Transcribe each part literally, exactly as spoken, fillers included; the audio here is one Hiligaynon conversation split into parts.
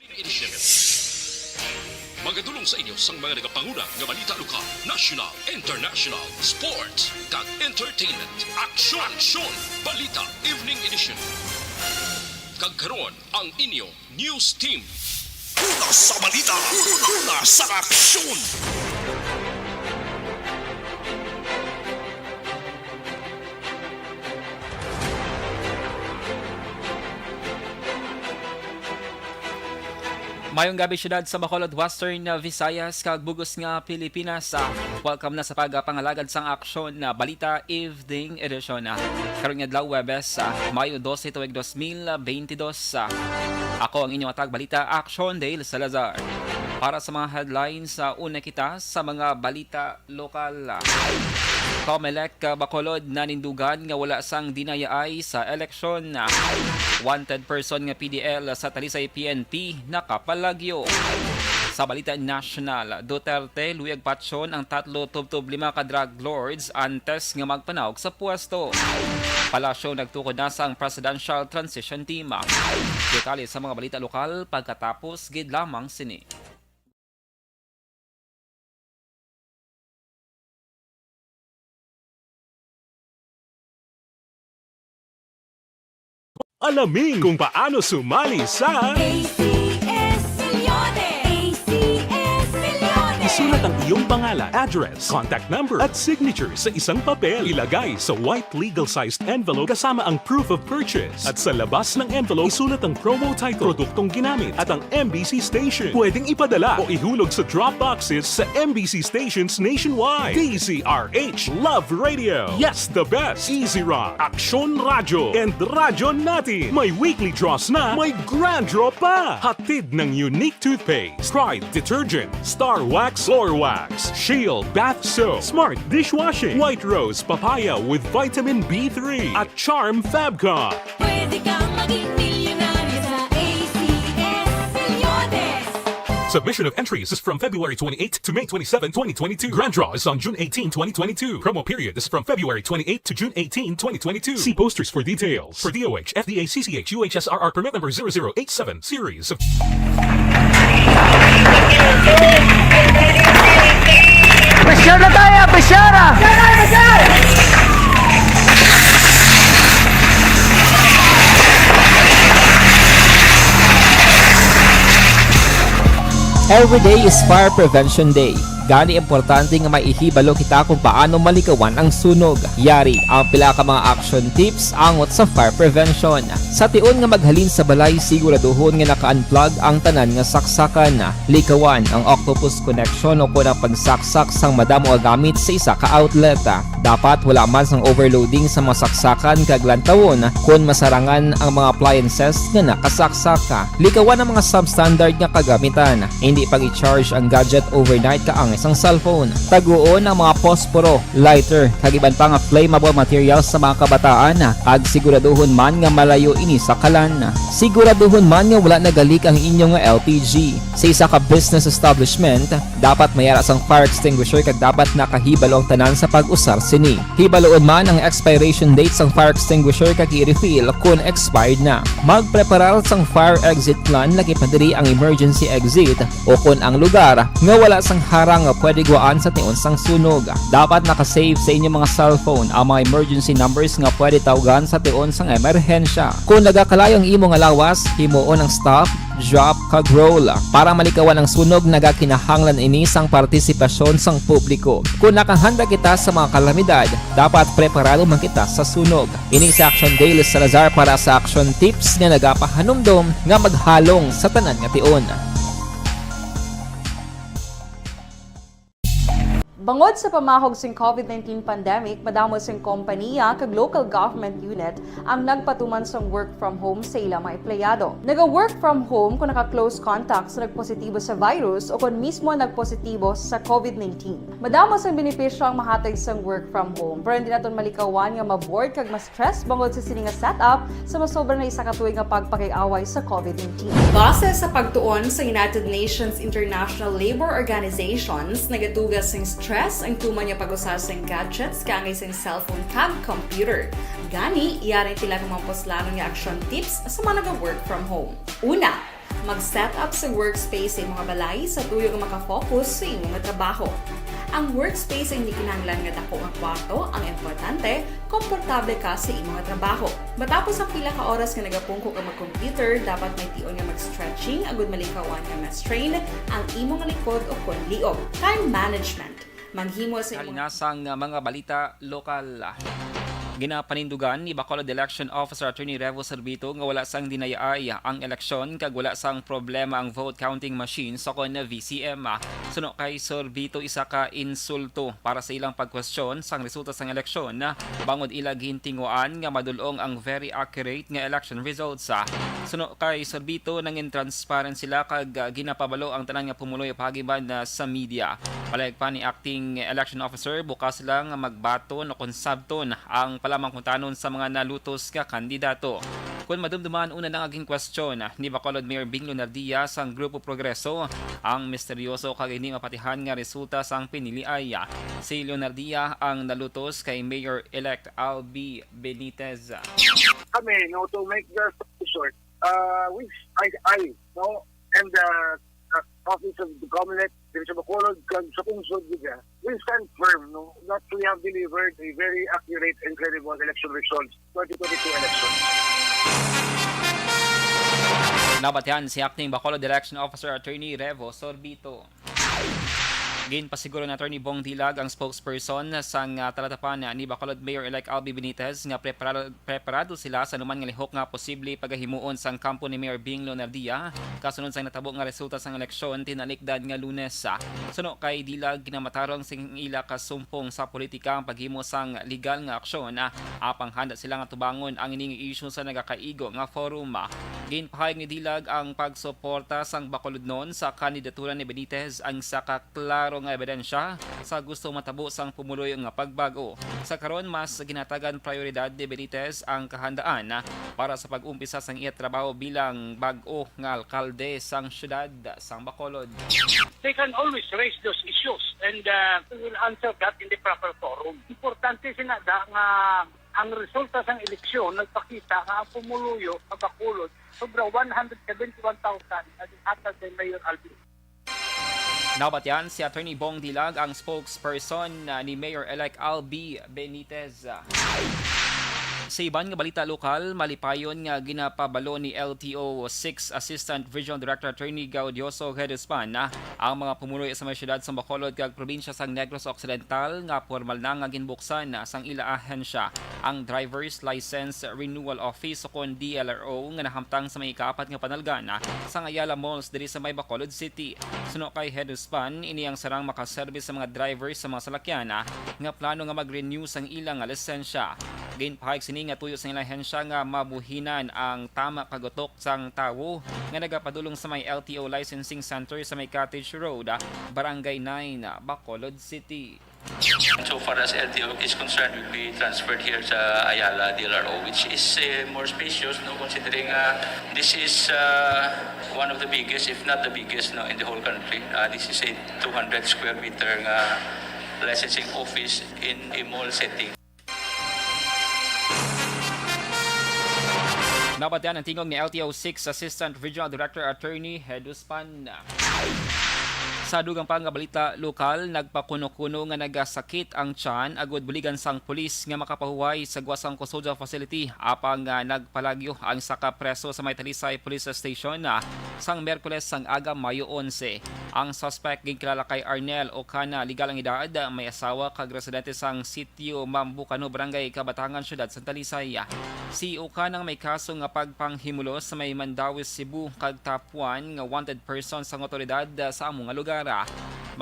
Edition. Magadulong sa inyo sang mga nagapanguna nga balita lokal, national, international, sports, kag entertainment. Aksyon! Aksyon! Balita Evening Edition. Kag karon, ang inyo news team. Una sa balita, una sa aksyon. Mayong gabi, syudad sa Bacolod, Western Visayas, kag bug-os nga Pilipinas. Ah, welcome na sa pagpangalagad sang aksyon na balita evening edition. Ah, karong adlaw, Huwebes, ah, Mayo dose, tuig dos mil beintidos. Ah, ako ang inyong atag balita, Action Dale Salazar. Para sa mga headlines, ah, una kita sa mga balita lokal. Comelec, ah, Bacolod nanindugan nga wala sang dinayaay sa eleksyon. Wanted person nga P D L sa Talisay P N P nakapalagyo. Sa balita nasyonal, Duterte luyag patyon ang tatlo tubtob lima ka drug lords antes nga magpanaog sa pwesto. Palasyo nagtukod na sang Presidential Transition Team. Detalye sa mga balita lokal pagkatapos gid lamang sini. Alamin kung paano sumali sa A C S Milyones! A C S Milyones! Isulat ang iyong pangalan, address, contact number, at signature sa isang papel. Ilagay sa white legal-sized envelope kasama ang proof of purchase. At sa labas ng envelope, isulat ang promo title, produktong ginamit, at ang M B C station. Pwedeng ipadala o ihulog sa drop boxes sa M B C stations nationwide. D Z R H, Love Radio. Yes, the best. Easy Rock, Aksyon Radyo, and Radyo Natin. May weekly draws na, may grand draw pa. Hatid ng Unique Toothpaste, Pride Detergent, Star Wax Floor Wax, Shield Bath Soap, Smart Dishwashing, White Rose Papaya with Vitamin B three, at Charm Fabcon. Pwede kang maging milyonaryo sa A C S Milyones. Submission of entries is from February twenty-eighth to May twenty-seven, twenty twenty-two. Grand draw is on June eighteen, twenty twenty-two. Promo period is from February twenty-eighth to June eighteen, twenty twenty-two. See posters for details. For D O H, F D A, C C H, U H S R R permit number zero zero eight seven, series of Pressure na tayo, pressure ah! Every day is Fire Prevention Day. Gani, importante nga may ihibalo kita kung paano malikawan ang sunog. Yari ang pila ka mga action tips angot sa fire prevention. Sa tion nga maghalin sa balay, siguraduhon nga naka-unplug ang tanan nga saksakan. Likawan ang octopus connection o kon ang pagsaksak sang madamo nga gamit sa isa ka outlet. Dapat wala man sang overloading sa mga saksakan kag lantawon kon masarangan ang mga appliances nga nakasaksak. Likawan ang mga substandard nga kagamitan. Hindi pag-i-charge ang gadget overnight kaangay sang cellphone. Taguon ang mga posporo, lighter, kag iban pa nga flammable materials sa mga kabataan, kag siguraduhon man nga malayo ini sa kalan. Siguraduhon man nga wala nagalik ang inyo nga L P G. Sa isa ka business establishment, dapat may ara sang fire extinguisher kag dapat nakahibalo ang tanan sa pag-usar sini. Hibaloon man ang expiration date sang fire extinguisher kag i-refill kon expired na. Magpreparar sang fire exit plan, lagi pa diri ang emergency exit, o kon ang lugar nga wala sang harang nga pwede guwaan sa tion sang sunog. Dapat naka-save sa inyo mga cellphone ang mga emergency numbers nga pwede tawgan sa tion sang emerhensya. Kon nagakalayo ang imo nga lawas, himuon ang stop, drop, kag roll. Para malikawan ang sunog, nagakinahanglan ini sang partisipasyon sang publiko. Kon nakahanda kita sa mga kalamidad, dapat preparado man kita sa sunog. Ini si Action Dale Salazar para sa Action Tips nga nagapahanumdom nga maghalong sa tanan nga tion. Bangod sa pamahog sing COVID nineteen pandemic, madamo sing kompaniya kag local government unit ang nagpatuman sang work from home sa ila mga empleyado. Naga-work from home kon naka-close contact sa nagpositibo sa virus o kon mismo nagpositibo sa COVID nineteen. Madamo sang benepisyo ang mahatag sang work from home, pero hindi naton malikawan nga ma-bored kag ma-stress bangod sa sini nga setup sa masobra na isa ka tuig nga pagpakig-away sa COVID nineteen. Base sa pagtuon sa United Nations International Labour Organizations, nagaduga sing stress ang tuman nga pag-usa sing gadgets kaangay sing cellphone kag computer. Gani, yari ang pila ka mga puslanon nga action tips sa mga naga-work from home. Una, Mag-set up sa workspace sa imong balay sa tuyo nga maka-focus sa imong trabaho. Ang workspace ay hindi kinahanglan nga dako nga kwarto, ang importante, komportable ka sa imong trabaho. Matapos ang pila ka oras nga nagapungko ka mag-computer, dapat may tion nga mag-stretching agud malikawan nga ma-strain ang imong likod o kon liog. Time management. Manghimo sa imong Kalinasang mga balita lokal. Ginapanindugan ni Bacolod Election Officer Attorney Revo Sorbito nga wala sang dinayaay ang eleksyon kag wala sang problema ang vote counting machine sa kon V C M. Suno kay Sorbito, isa ka insulto para sa ilang pagkwestiyon sang resulta sang eleksyon, bangod ila gintinguan nga madulong ang very accurate nga election results. Suno kay Sorbito, nangin transparent sila kag, ah, ginapabalo ang tanan nga pumuluyo paagi man, ah, sa media. Palag pa ni Acting Election Officer, bukas sila nga magbaton o kon sabton ang palamangkutanon sa mga nalutos nga kandidato. Kon madumduman, una na nga ginkwestiyon ni Bacolod Mayor Bing Leonardia sang Grupo Progreso ang misteryoso kag hindi mapatihan nga resulta sang piniliay. Si Leonardia ang nalutos kay Mayor-elect Albi Benitez. Kami, no, to make the short, uh, we, I, I, no, and the, uh, office of the Comelec, diri sa Bacolod, kag sa Pungsod, diga, we stand firm, no, that we have delivered a very accurate and credible election results, twenty twenty-two elections. Nabatian si Acting Bacolod Election Officer Attorney Revo Sorbito. Ginpasiguro ni Attorney Bong Dilag, ang spokesperson sang, ah, talatapan ni Bacolod Mayor-elect Albi Benitez, nga preparado, preparado sila sa anuman nga lihok nga posible pagahimuon sang kampo ni Mayor Bing Leonardia kasunod sang natabo nga resulta sang eleksyon tinalikdan nga Lunes. Suno kay Dilag, ginamatarong sing ila kasumpong sa politika ang paghimo sang legal nga aksyon, apang handa sila nga tubangon ang ining isyu sa nagakaigo nga forum. Ginpahayag ni Dilag ang pagsuporta sang Bacolodnon sa kandidatura ni Benitez ang isa ka klaro nga ebidensya sa gusto matabo sang pumuluyo nga pagbag-o. Sa karon, mas ginatagan prioridad ni Benitez ang kahandaan para sa pag-umpisa sang iya trabaho bilang bag-o nga alkalde sang siyudad sang Bacolod. They can always raise those issues and, uh, we will answer that in the proper forum. Importante sina da nga ang resulta sang eleksyon nagpakita nga ang pumuluyo sa Bacolod sobra one hundred seventy-one thousand na ginhatag kay Mayor Alvin. Nabatian si Attorney Bong Dilag, ang spokesperson, uh, ni Mayor-elect Albi Benitez. Sa iban nga balita lokal, malipayon nga ginapabalo ni L T O six Assistant Regional Director Attorney Gaudioso Gedespan, ah, ang mga pumuluyo sa may siyudad sa Bacolod kag probinsya sang Negros Occidental nga pormal na nga ginbuksan, ah, sang ila ahensya ang Driver's License Renewal Office, o kon D L R O, nga nahamtang sa may ikaapat nga panalgan, ah, sang Ayala Malls diri sa may Bacolod City. Suno kay Heduspan, ini ang sarang makaserbi sa mga driver sa mga salakyan, ah, nga plano nga mag-renew sang ila nga lisensya. Ginpahayag sini nga tuyo sang ila ahensya nga mabuhinan ang tama kag utok sang tawo nga nagapadulong sa may L T O Licensing Center sa may Cottage Road, ah, Barangay nine, ah, Bacolod City. So far as L T O is concerned, will be transferred here sa Ayala D L R O, which is, eh, more spacious, no, considering, ah, this is, ah, one of the biggest, if not the biggest, no, in the whole country. Ah, this is a two hundred square meter nga licensing office in a mall setting. Nabatian ang tingog ni L T O six Assistant Regional Director Attorney Heduspan. Sa dugang pa nga balita lokal, nagpakuno-kuno nga nagasakit ang tiyan agud buligan sang pulis nga makapahuway sa gwa sang custodial facility, apang, ah, nagpalagyo ang isa ka preso sa may Talisay Police Station, ah, sang Miyerkules sang aga, Mayo onse. Ang suspect ginkilala kay Arnel Ocana, legal ang edad, may asawa kag residente sang Sitio Mambucano, Barangay Kabatangan, Siyudad sang Talisay. Si Ocana ang may kaso nga pagpanghimulos sa may Mandaue, Cebu, kag Tapuan nga wanted person sang awtoridad sa amo nga lugar.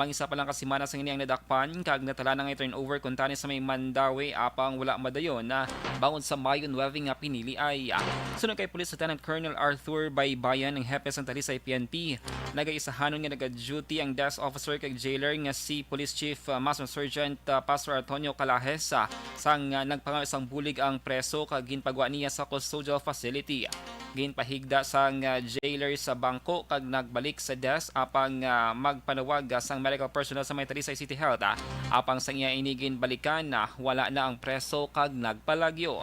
Mangisa pa lang ka semana sang ini ang nadakpan kag natala na nga i-turnover kuntani sa may Mandaue, apang wala madayon, ah, bangod sa Mayo nuebe nga piniliay. Suno kay Police Lieutenant Colonel Arthur Baybayan, ang hepe sang Talisay P N P, nagaisahanon nga naga-duty ang desk officer kag jailer nga si Police Chief, ah, Master Sergeant, ah, Pastor Antonio Calajes, ah, sang, ah, nagpangayo sang bulig ang preso kag ginpagwa niya sa custodial facility. Ginpahigda sang, ah, jailer sa bangko kag nagbalik sa desk apang, ah, magpanawag, ah, sang medical personnel sa may Talisay City Health, ah. Apang sang iya ini ginbalikan, ah, wala na ang preso kag nagpalagyo.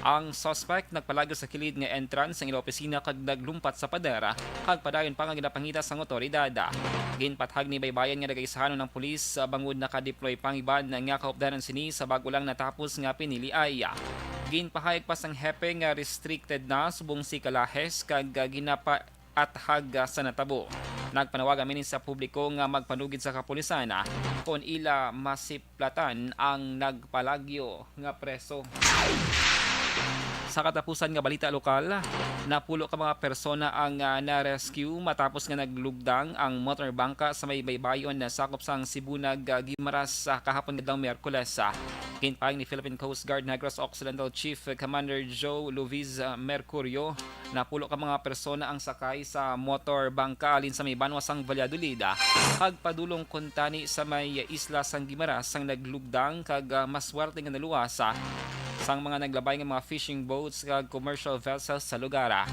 Ang suspect nagpalagyo sa kilid nga entrance sang ila opisina kag naglumpat sa pader, kag padayon pa nga ginapangita sang awtoridad. Ginpatag ni Baybayan nga nagaisahanon ang pulis, ah, bangod naka-deploy pa ang iban nga kaupdanan sini sa bag-o lang natapos nga piniliay. Ginpahayag pa sang hepe nga restricted na subong si Calajes kag, ah, ginapa-, athag, ah, sa natabo. Nagpanawag ang minister sa publiko nga magpanugid sa kapulisan, ah, kon ila masiplatan ang nagpalagyo nga preso. Sa katapusan nga balita lokal, napulo ka mga persona ang, ah, na-rescue matapos nga naglugdang ang motor bangka sa may baybayon na sakop sang Sibunag, ah, Guimaras, ah, kahapon nga adlaw Miyerkules, ah. Ginpahayag ni Philippine Coast Guard Negros Occidental Chief Commander Joe Luviz, ah, Mercurio, napulo ka mga persona ang sakay sa motor bangka halin sa may banwa sang Valladolid, ah, kag padulong kuntani sa may isla sang Guimaras sang naglugdang kag, ah, maswerte nga naluwas, ah, sang mga naglabay nga mga fishing boats kag commercial vessels sa lugar, ah.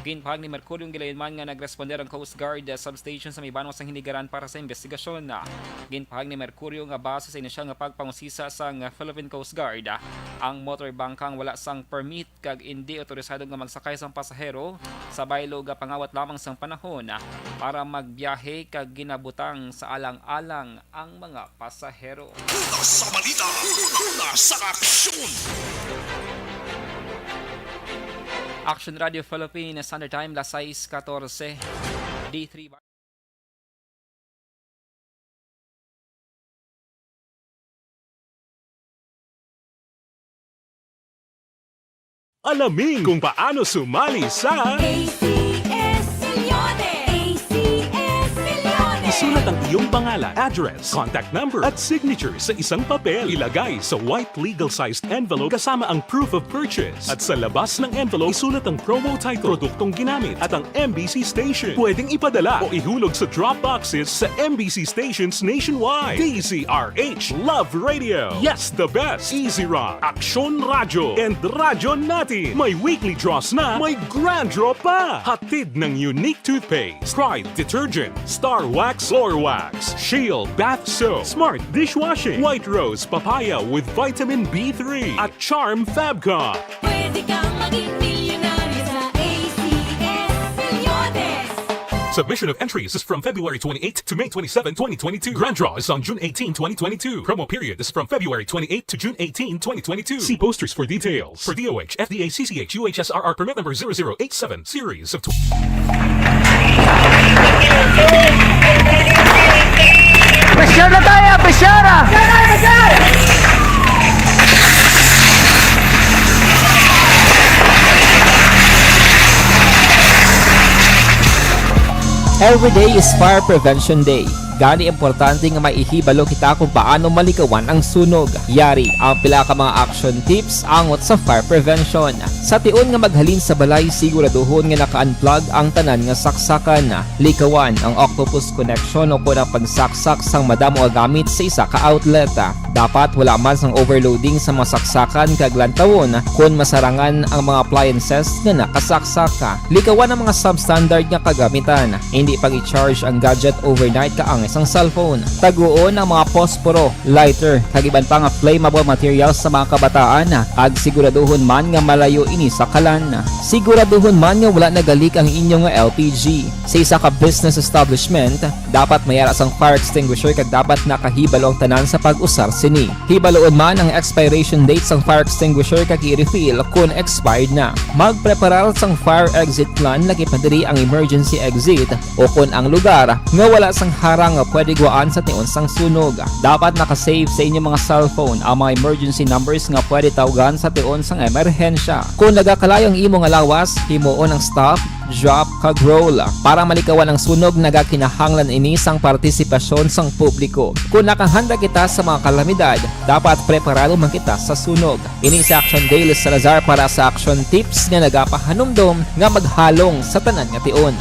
Ginpahayag ni Mercurio nga gilayon man nga nagresponde ang Coast Guard, ah, substation sa may banwa sang Hinigaran para sa investigasyon, ah. Ginpahayag ni Mercurio nga base sa inisyal nga pagpangusisa sang Philippine Coast Guard, ah, ang motor bangka nga wala sang permit kag indi otorisado nga magsakay sang pasahero sa baylo gapangawat lamang sang panahon para magbiyahe kag ginabutang sa alang-alang ang mga pasahero. Una sa balita, una sa aksyon. Action Radio Philippines, Standard Time, las sais katorse. D three. Alamin kung paano sumali sa A C S Millones. A C S Millones. Isulat ang iyong pangalan, address, contact number, at signature sa isang papel. Ilagay sa white legal-sized envelope kasama ang proof of purchase. At sa labas ng envelope, isulat ang promo title, produktong ginamit, at ang M B C station. Pwedeng ipadala o ihulog sa drop boxes sa M B C stations nationwide. D Z R H, Love Radio. Yes, the best. Easy Rock, Aksyon Radyo, and Radyo Natin. May weekly draws na, may grand draw pa. Hatid ng Unique Toothpaste, Pride Detergent, Star Wax Floor Wax, Shield Bath Soap, Smart Dishwashing, White Rose Papaya with Vitamin B three, at Charm Fabcon. Pwede kang maging milyonaryo sa A C S Millones. Submission of entries is from February twenty-eight to May twenty-seven, twenty twenty-two. Grand draw is on June eighteen, twenty twenty-two. Promo period is from February twenty-eight to June eighteen, twenty twenty-two. See posters for details. For D O H, F D A, C C H, U H S R R permit number zero zero eight seven, series of tw- Pressure na tayo! Pressure na! Every day is Fire Prevention Day. Gani, importante nga may ihibalo kita kung paano malikawan ang sunog. Yari ang pila ka mga action tips angot sa fire prevention. Sa tion nga maghalin sa balay, siguraduhon nga naka-unplug ang tanan nga saksakan. Likawan ang octopus connection o kon ang pagsaksak sang madamo nga gamit sa isa ka outlet. Dapat wala man sang overloading sa mga saksakan kag lantawon kon masarangan ang mga appliances nga nakasaksak. Likawan ang mga substandard nga kagamitan. Indi pag-i-charge ang gadget overnight kaangay sang cellphone. Taguon ang mga posporo, lighter, kag iban pa nga flammable materials sa mga kabataan, kag siguraduhon man nga malayo ini sa kalan. Siguraduhon man nga wala nagalik ang inyo nga L P G. Sa isa ka business establishment, dapat may ara sang fire extinguisher kag dapat nakahibalo ang tanan sa pag-usar sini. Hibaluon man ang expiration date sang fire extinguisher kag i-refill kon expired na. Magpreparar sang fire exit plan, lakip na diri ang emergency exit o kon ang lugar nga wala sang harang nga pwede gwaan sa tion sang sunog. Dapat naka-save sa inyo mga cellphone ang mga emergency numbers nga pwede tawgan sa tion sang emerhensya. Kon nagakalayo ang imo nga lawas, himuon ang stop, drop, kag roll. Para malikawan ang sunog, nagakinahanglan ini sang partisipasyon sang publiko. Kon nakahanda kita sa mga kalamidad, dapat preparado man kita sa sunog. Ini si Action Dale Salazar para sa Action Tips nga nagapahanumdom nga maghalong sa tanan nga tion.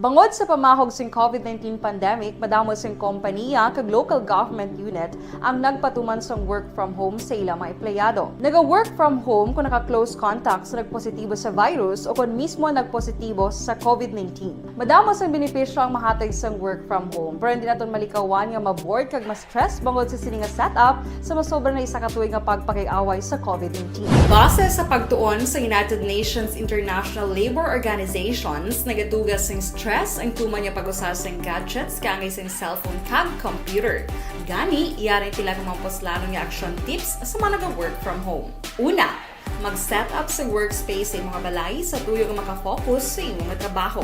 Bangod sa pamahog sing COVID nineteen pandemic, madamo sing kompaniya kag local government unit ang nagpatuman sang work from home sa ila mga empleyado. Naga-work from home kung naka-close contact sa nagpositibo sa virus o kon mismo nagpositibo sa COVID nineteen. Madamo sang benepisyo ang mahatag sang work from home, pero hindi naton malikawan nga ma-bored kag ma-stress bangod sa sini nga setup sa masobra na isa ka tuig nga pagpakig-away sa COVID nineteen. Base sa pagtuon sa United Nations International Labour Organizations, nagatuga sing stress ang tuman nga pag-usa sing gadgets kaangay sing cellphone kag computer. Gani, yari ang pila ka mga puslanon nga action tips sa mga naga-work from home. Una, mag-set up sa workspace sa imong balay sa tuyo nga makafocus sa imong trabaho.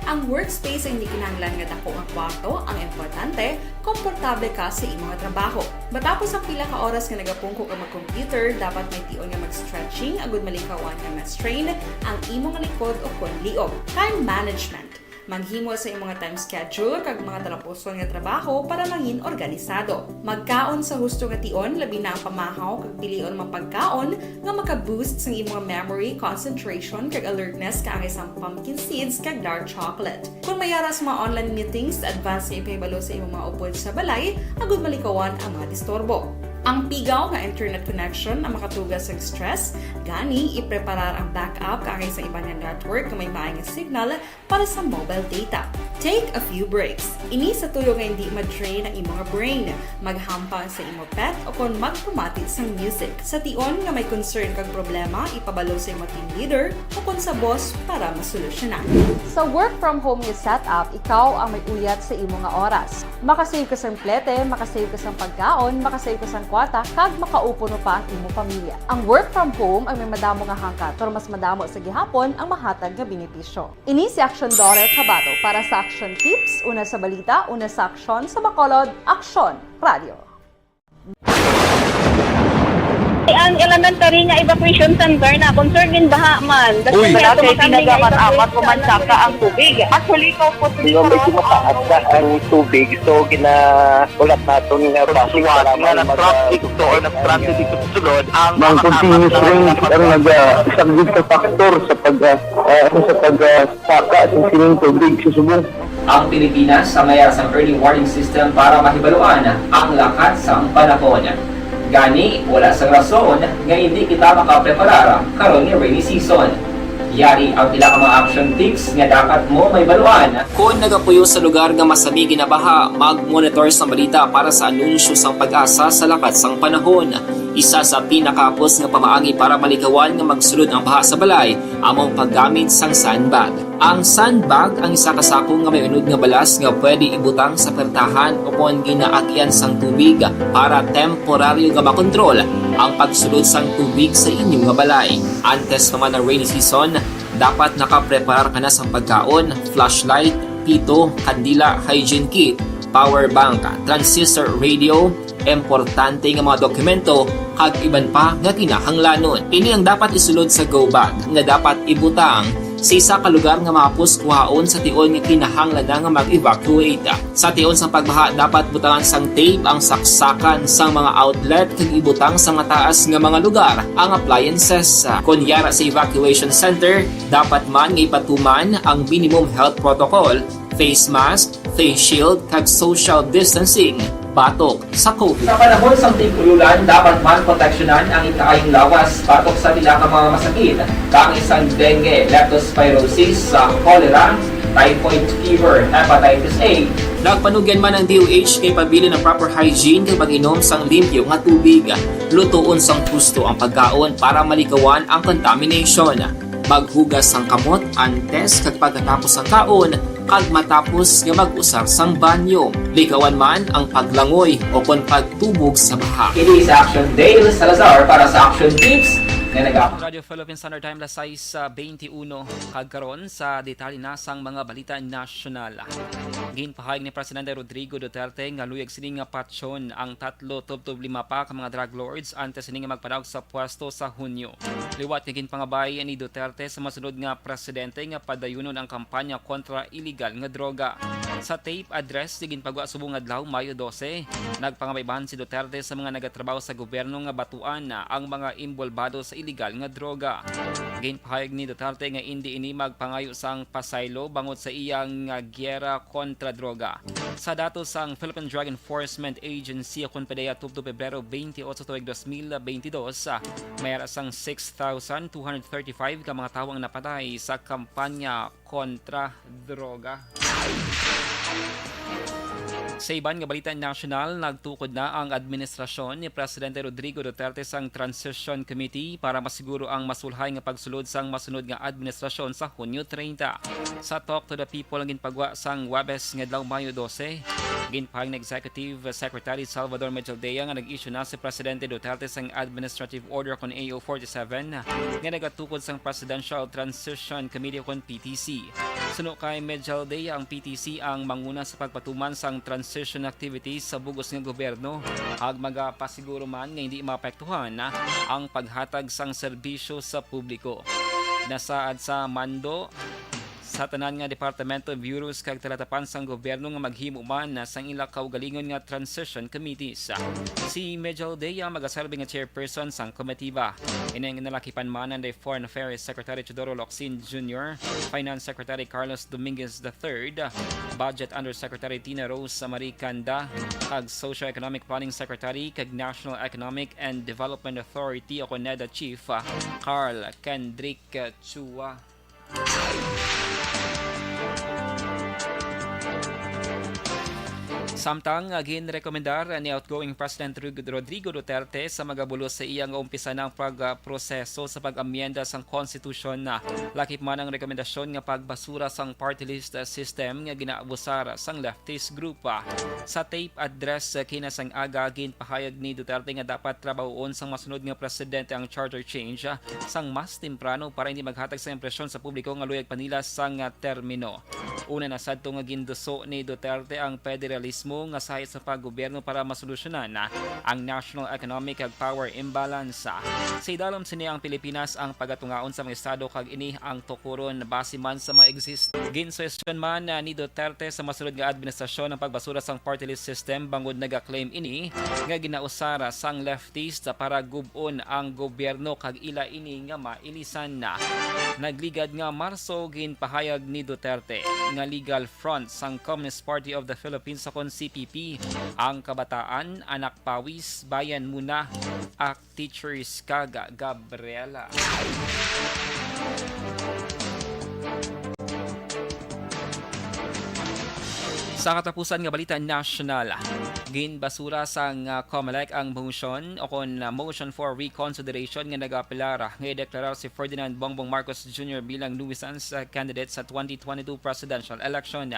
Ang workspace ay hindi kinahanglan nga dako nga kwarto ang importante, komportable ka sa imong trabaho. Matapos ang pila ka oras nga nagapungko ka mag-computer, dapat may tion nga mag-stretching agud malikawan nga ma-strain ang imong likod o kon liog. Time management. Maghimo sa imong time schedule kag mga talapuson nga trabaho para mangin organisado. Magkaon sa husto nga tion, labi na ang pamahaw kag pilion mga pagkaon nga maka-boost sang imong memory, concentration, kag alertness kaangay sang pumpkin seeds kag dark chocolate. Kon may ara sa mga online meetings, advance nga ipahibalo sa imong mga upod sa balay agud malikawan ang mga disturbo. Ang pigaw nga internet connection ang makatuga sang stress, gani ipreparar ang backup kaangay sa iban nga network nga may maay nga signal para sa mobile data. Take a few breaks. Ini sa tuyo nga hindi ma-drain ang imo nga brain. Maghampang sa imo pet o kon magpamati sang music. Sa tion nga may concern kag problema, ipabalo sa imo team leader o kon sa boss para masolusyonan. Sa work from home nga setup, ikaw ang may uyat sa imo nga oras. Makasave ka sang plete, makasave ka sang pagkaon, makasave ka sang kwarta, kag makaupod pa ang imo pamilya. Ang work from home ang may madamo nga hangkat, pero mas madamo sa gihapon ang mahatag nga benepisyo. Ini si Action Daughter Kabato para sa Action Tips, una sa balita, una sa aksyon, sa Bacolod, Aksyon Radio. Ang elementary nga evacuation center na concern gin baha man. Uy. Wala kay tinaga man amat ko man saka ang tubig. Actually, ko po. Di ba, medyo mataas na ang tubig, so ginahulat naton nga basig para nga mag-, nag-traffic to or nag-transit dito sa sulod ang mga continuous rain ang nag-, ah, isa gid sa factor sa pag, ah, ah, sa pag, ah, saka sa sining tubig sa subong. Ang Pilipinas ang may ara sang early warning system para mahibaluan ang lakat sang panahon. Gani, wala sang rason nga hindi kita makapreparar karon nga rainy season. Yari ang pila ka mga action tips nga dapat mo mahibaluan. Kon nagapuyo sa lugar nga masami ginabaha, mag-monitor sang balita para sa anunsyo sang PAGASA sa lakat sang panahon. Isa sa pinakahapos nga pamaagi para malikawan nga magsulod ang baha sa balay amo ang paggamit sang sandbag. Ang sandbag ang isa ka sako nga may unod nga balas nga pwede ibutang sa pertahan o kon ginaagian sang tubig para temporaryo nga makontrol ang pagsulod sang tubig sa inyo nga balay. Antes pa man ang rainy season, dapat nakapreparar ka na sang pagkaon, flashlight, pito, kandila, hygiene kit, power bank, transistor radio, importante nga mga dokumento, kag iban pa nga kinahanglanon. Ini ang dapat isulod sa go bag nga dapat ibutang sa isa ka lugar nga mahapos kuhaon sa tion nga kinahanglan na nga mag-evacuate. Sa tion sang pagbaha, dapat butangan sang tape ang saksakan sang mga outlet kag ibutang sa mataas nga mga lugar ang appliances. Kon yara sa evacuation center, dapat man nga ipatuman ang minimum health protocol, face mask, face shield, kag social distancing batok sa COVID. Sa panahon sang tig-ululan, dapat man proteksyonan ang ikaayong lawas batok sa pila ka mga masakit, kaangay sang dengue, leptospirosis, sa cholera, typhoid fever, hepatitis A. Nagpanugyan man ang D O H nga ipabilin ang proper hygiene kag pag-inom sang limpyo nga tubig. Lutoon sang husto ang pagkaon para malikawan ang contamination. Maghugas sang kamot antes kag pagkatapos sang kaon, kag matapos nga mag-usar sang banyo. Likawan man ang paglangoy o kon pagtubog sa baha. Kini si Action Dale Salazar para sa Action Tips nga naga- Radyo Philippine Standard Time, alas sais, ah, twenty-one, kag karon sa detalye na sang mga balita nasyonal. Ginpahayag ni Presidente Rodrigo Duterte nga luyag sini nga patyon ang tatlo tubtob lima pa ka mga drug lords antes sini nga magpadaog sa pwesto sa Hunyo. Liwat nga ginpangabay ni Duterte sa masunod nga presidente nga padayunon ang kampanya kontra iligal nga droga. Sa tape address nga ginpagwa subong adlaw, Mayo dose, nagpangabay bahin si Duterte sa mga nagatrabaho sa gobyerno nga batuan ang mga imbolbado sa iligal nga droga. Ginpahayag ni Duterte nga indi ini magpangayo sang pasaylo bangod sa iyang, ah, giyera kontra droga. Sa datos sang Philippine Drug Enforcement Agency, kon PDEA, tubtob Pebrero twenty-eight tuig twenty twenty-two, ah, may ara sang six thousand two hundred thirty-five ka mga tawo ang napatay sa kampanya kontra droga. Sa iban nga balita nasyonal, nagtukod na ang administrasyon ni Presidente Rodrigo Duterte sang Transition Committee para masiguro ang masulhay nga pagsulod sang masunod nga administrasyon sa Hunyo treinta. Sa Talk to the People ang ginpagwa sang Huwebes nga adlaw, Mayo dose, ginpahayag ni Executive Secretary Salvador Mejaldea nga nag-issue na si Presidente Duterte sang Administrative Order kon A O forty-seven nga nagatukod sang Presidential Transition Committee kon P T C. Suno kay Mejaldea, ang P T C ang manguna sa pagpatuman sang transition activities sa bug-os nga gobyerno, ag magapasiguro man nga hindi maapektuhan ang paghatag sang serbisyo sa publiko. Nasaad sa mando sa tanan nga departamento, bureaus, kag talatapan sang gobyerno nga maghimo man sang ila kaugalingon nga transition committees. Si Mejaldea magaserbi nga chairperson sang komitiba. Ini ang ginalakipan man ni Foreign Affairs Secretary Teodoro Locsin Junior, Finance Secretary Carlos Dominguez the third, Budget Undersecretary Tina Rose Marie Canda, kag Socio-Economic Planning Secretary kag National Economic and Development Authority o NEDA Chief, ah, Carl Kendrick Chua. Samtang, ah, ginrekomendar ni outgoing President Rod-, Rodrigo Duterte sa magabulos sa iya nga umpisa na ang pagproseso sa pag-amyenda sang konstitusyon, ah, lakip man ang rekomendasyon nga pagbasura sang party list, ah, system nga ginaabusar sang leftist group. Ah, sa tape address, ah, kinasang aga, ginpahayag ni Duterte nga dapat trabahoon sang masunod nga presidente ang charter change, ah, sang mas temprano para hindi maghatag sa impresyon sa publiko nga luyag pa nila sang, ah, termino. Una na sadto nga ginduso ni Duterte ang federalismo nga sahi sa paggobyerno para masolusyonan, ah, ang national economic kag power imbalance. Sa idalom sini ang Pilipinas ang pagatungaon sa mga estado kag ini ang tukuron base man sa mga exist. Ginsuhestyon man, ah, ni Duterte sa masunod nga administrasyon ang pagbasura sang party list system bangod naga-claim ini nga ginausara sang leftist para gub-on ang gobyerno kag ila ini nga mailisan. Nagligad nga Marso, ginpahayag ni Duterte nga legal front sang Communist Party of the Philippines o kon C P P ang Kabataan, Anak Pawis, Bayan Muna, Act Teachers, kag Gabriela. Sa katapusan nga balita nasyonal, ginbasura sang, ah, Comelec ang motion o kon, ah, motion for reconsideration nga nagapilar nga ideklarar si Ferdinand Bongbong Marcos Junior bilang nuisance, ah, candidate sa twenty twenty-two presidential election.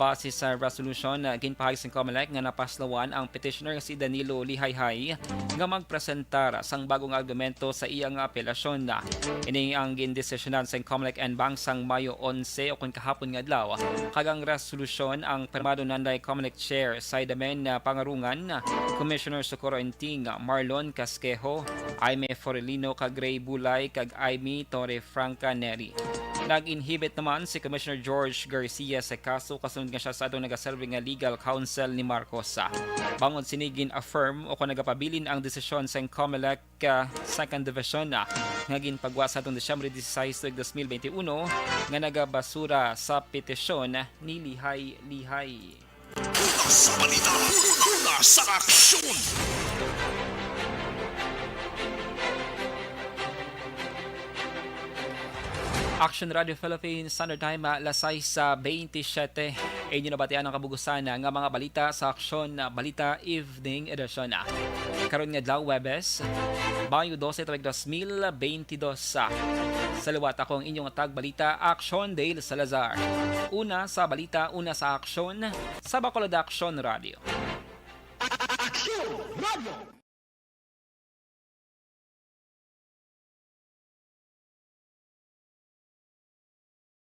Base sa resolution, ah, ginpahayag sang Comelec nga napaslawan ang petitioner nga si Danilo Lihayhay nga magpresentar sang bagong argumento sa iya nga apelasyon. Ini ang gindesisyonan sang Comelec en banc sang Mayo onse o kon kahapon nga adlaw, kag ang resolusyon ang pirmado nanday Comelec Chair Saidamen, ah, Pangarungan, Commissioner Socorro Enting, Marlon Casquejo, Aimee Forellino, kag Rey Bulay, kag Aimee Torrefranca Neri. Nag-inhibit naman si Commissioner George Garcia sa kaso kasunod nga siya sa atong nagaserve nga legal counsel ni Marcos. Bangod sini, gin-affirm o kon nagapabilin ang desisyon sang Comelec, ah, Second Division, ah, nga ginpagwa sa atong Disyembre dieciséis tuig dos mil veintiuno nga nagabasura sa petisyon ni Lihay Lihay. Una sa balita, una sa aksyon. Action Radio Philippines, Standard Time, ah, alas sais, ah, bentisiete. Inyo nabatian ang kabug-usan, ah, nga mga balita sa Aksyon, ah, Balita Evening Edition, ah. Karon nga adlaw, Huwebes, Mayo dose, tuig dos mil bentidós, ah. Sa liwat, ako ang inyong tagbalita, Aksyon Dale Salazar. Una sa balita, una sa aksyon, sa Bacolod Aksyon Radio.